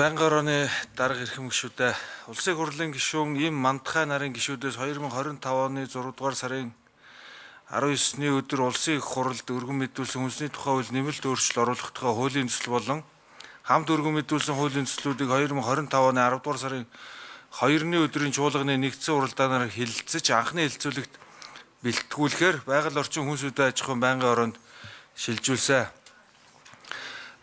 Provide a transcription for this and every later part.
Байнгын орооны дарга эрхэм гишүүдээ, Улсын хурлын гишүүн Им Мандахай нарын гишүүдээс 2025 оны 6 дугаар сарын 19-ний өдөр Улсын их хурлд өргөн мэдүүлсэн үндэсний тухай хууль нэмэлт өөрчлөлт оруулах тухай хуулийн төсөл болон хамт өргөн мэдүүлсэн хуулийн төслүүдийг 2025 оны 10 дугаар сарын 2-ны өдрийн чуулганы нэгдсэн уралдаанаар хэлэлцэж анхны хэлэлцүүлэгт бэлтгүүлэхээр байгаль орчин хүнс хөдөө аж ахуйн байнгын ороонд шилжүүлсэн.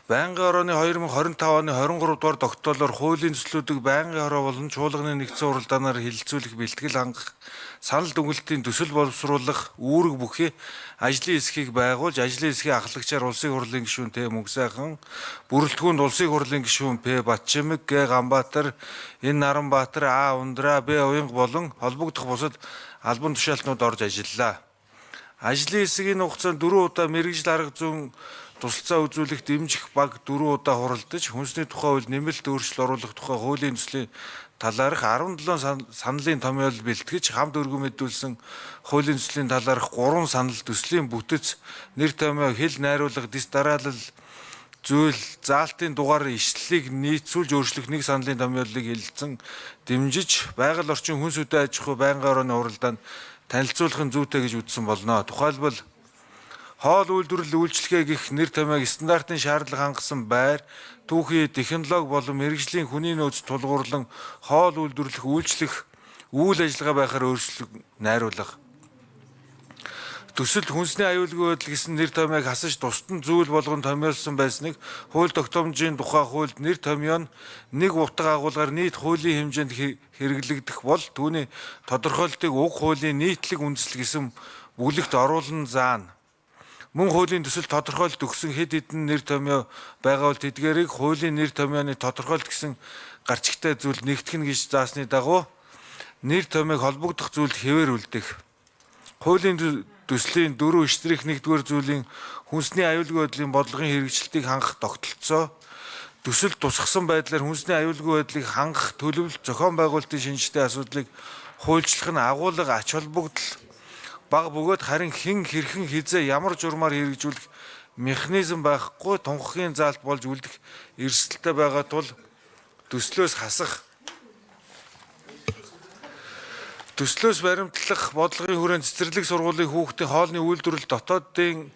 Байнгын орооны 2025 оны 23 дугаар тогтоолоор хуулийн төслүүдийг байнгын хороо болон чуулганы нэгдсэн уралдаанаар хэлэлцүүлэх бэлтгэл хангах, санал дүгнэлтийн төсөл боловсруулах үүрэг бүхий ажлын хэсгийг байгуулж, ажлын хэсгийн ахлагчаар Улсын хурлын гишүүн Т. Мөнхсайхан, бүрэлдэхүүнд Улсын хурлын гишүүн П. Батчимэг, Г. Ганбаатар, Н. Наранбаатар, А. Ундраа, Б. Уянга болон холбогдох бусад албан тушаалтнууд орж ажиллалаа. Ажлын хэсгийн хугацаанд 4 удаа мэргэжил арга зүйн тусалцаа үзүүлэх дэмжих баг 4 удаа хуралдаж, хүнсний тухай хууль нэмэлт өөрчлөлт оруулах тухай хуулийн төслийн талаарх 17 саналын томьёол бэлтгэж, хамт өргөн мэдүүлсэн хуулийн төслийн талаарх 3 санал төслийн бүтэц, нэр томьёо, хэл найруулга, дэс дараалал зүйл заалтын дугаар ишлэлийг нийцүүлж өөрчлөх нэг саналын томьёоллыг хэлэлцэн дэмжиж, байгаль орчин хүнс хөдөө аж ахуй байнгын орооны хуралдаанд танилцуулах нь зүйтэй гэж үзсэн болно. Тухайлбал хоол үйлдвэрлэл үйлчилгээ гэх нэр томьёог стандартын шаардлага хангасан байр, түүхий, технологи болон мэргэжлийн хүний нөөц тулгуурлан хоол үйлдвэрлэх, үйлчлэх үйл ажиллагаа байхаар өөрчлөх найруулга. Төсөлд хүнсний аюулгүй байдал гэсэн нэр томьёог хасаж тусдан зүйл болгон томьёолсон байсныг хууль тогтоомжийн тухай хуульд нэр томьёо нь нэг утга агуулгаар нийт хуулийн хэмжээнд хэрэглэгдэх бол түүний тодорхойлолтыг уг хуулийн нийтлэг үндэслэл гэсэн бүлэгт оруулан заана. Мөн хуулийн төсөл тодорхойлолт өгсөн хэд хэдэн нэр томьёо байгаа бол тэдгээрийг хуулийн нэр томьёоны тодорхойлолт гэсэн гарчигтай зүйл нэгтгэнэ гэж заасны дагуу нэр томьёог холбогдох зүйлд хэвээр үлдэх. Хуулийн төслийн 4 штрих 1-р зүйлийн хүнсний аюулгүй байдлын бодлогын хэрэгжилтийг хангах тогтолцоо төсөл тусгасан байдлаар хүнсний аюулгүй байдлыг хангах төлөвлөлт зохион байгуулалтын шинжтэй асуудлыг хуульчлах нь агуулга ач холбогдол бага бөгөөд харин хэн хэрхэн хэзээ ямар журмаар хэрэгжүүлэх механизм байхгүй тунхагийн заалт болж үлдэх эрсдэлтэй байгаа тул төслөөс хасах. Төслөөс баримтлах бодлогын хүрээнд цэцэрлэг сургуулийн хүүхдийн хоолны үйлдвэрлэл дотоодын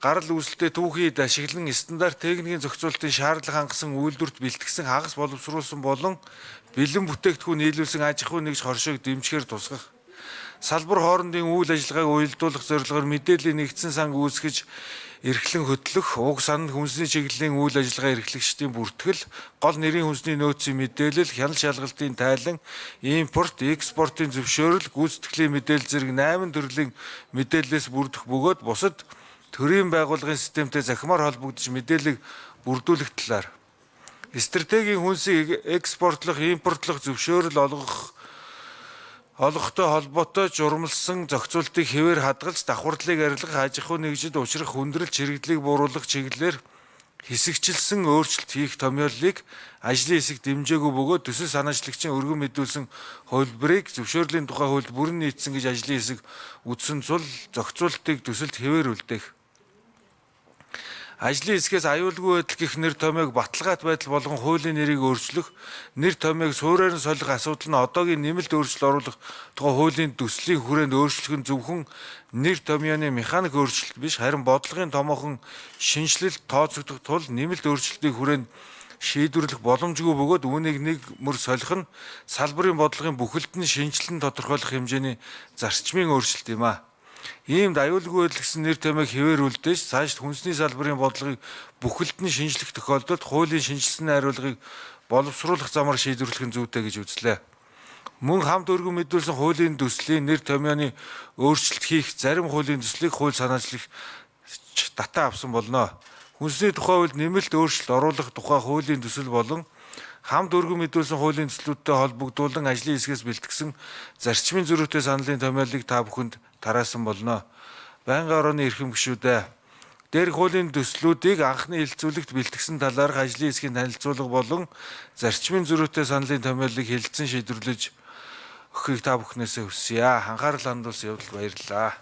гарал үүсэлтэд түүхий эд ашиглан стандарт техникийн зохицуулалтын шаардлага хангасан үйлдвэрт бэлтгэсэн хагас боловсруулсан болон бэлэн бүтээгдэхүүн нийлүүлсэн аж ахуй нэгж хоршоог дэмжихээр тусгах. Салбар хоорондын үйл ажиллагааг уялдуулах зорилгоор мэдээллийн нэгдсэн санг үүсгэж эрхлэн хөтлөх, уг сан хүнсний чиглэлийн үйл ажиллагаа эрхлэгчдийн бүртгэл, гол нэрийн хүнсний нөөцийн мэдээлэл, хяналт шалгалтын тайлан, импорт, экспортын зөвшөөрөл, гүйцэтгэлийн мэдээлэл зэрэг 8 төрлийн мэдээллээс бүрдэх бөгөөд бусад төрийн байгууллагын системтэй захимаар холбогдож мэдээллийг бүрдүүлэх талаар стратегийн хүнсийг экспортлох, импортлох зөвшөөрөл олгох олгохтой холбоотой журмалсан зохицуултыг хэвээр хадгалж давхарлыг арилгах, аж ахуй нэгжид учрах хүндрэл чирэгдлийг бууруулах чиглэлээр хэсэгчилсэн өөрчлөлт хийх томьёоллыг ажлын хэсэг дэмжээгүй бөгөөд төсөл санаачлагчийн өргөн мэдүүлсэн хувилбарыг зөвшөөрлийн тухай хуульд бүрэн нийцсэн гэж ажлын хэсэг үзсэн тул зохицуултыг төсөлд хэвээр үлдээх. Ажлын хэсгээс аюулгүй байдал гэх нэр томьёог баталгаат байдал болгон хуулийн нэрийг өөрчлөх, нэр томьёог суурьаар нь солих асуудал нь одоогийн нэмэлт өөрчлөлт оруулах тухай хуулийн төслийн хүрээнд өөрчлөх нь зөвхөн нэр томьёоны механик өөрчлөлт биш, харин бодлогын томоохон шинэчлэлт тооцогдох тул нэмэлт өөрчлөлтийн хүрээнд шийдвэрлэх боломжгүй бөгөөд үүнийг нэг мөр солих нь салбарын бодлогын бүхэлд нь шинэчлэн тодорхойлох хэмжээний зарчмын өөрчлөлт юм а. Иймд аюулгүй байдал гэсэн нэр томьёог хэвээр үлдээж цаашд хүнсний салбарын бодлогыг бүхэлд нь шинжлэх тохиолдолд хуулийн шинэчилсэн найруулгыг боловсруулах замаар шийдвэрлэх нь зүйтэй гэж үзлээ. Мөн хамт өргөн мэдүүлсэн хуулийн төслийн нэр томьёоны өөрчлөлт хийх зарим хуулийн төслийг хууль санаачлах татаа авсан болно. Хүнсний тухай хуульд нэмэлт өөрчлөлт оруулах тухай хуулийн төсөл болон хамт өргөн мэдүүлсэн хуулийн төслүүдтэй холбогдуулан ажлын хэсгээс бэлтгэсэн зарчмын зөрүүтэй саналын томьёолыг та бүхэнд тараасан болно. Байнгын орооны эрхэм гишүүдээ, дээрх хуулийн төслүүдийг анхны хэлэлцүүлэгт бэлтгэсэн талаарх ажлын хэсгийн танилцуулга болон зарчмын зөрүүтэй саналын томьёолыг хэлэлцэн шийдвэрлэж өгөхийг та бүхнээсээ хүсье. Анхаарал хандуулсан явдалд баярлалаа.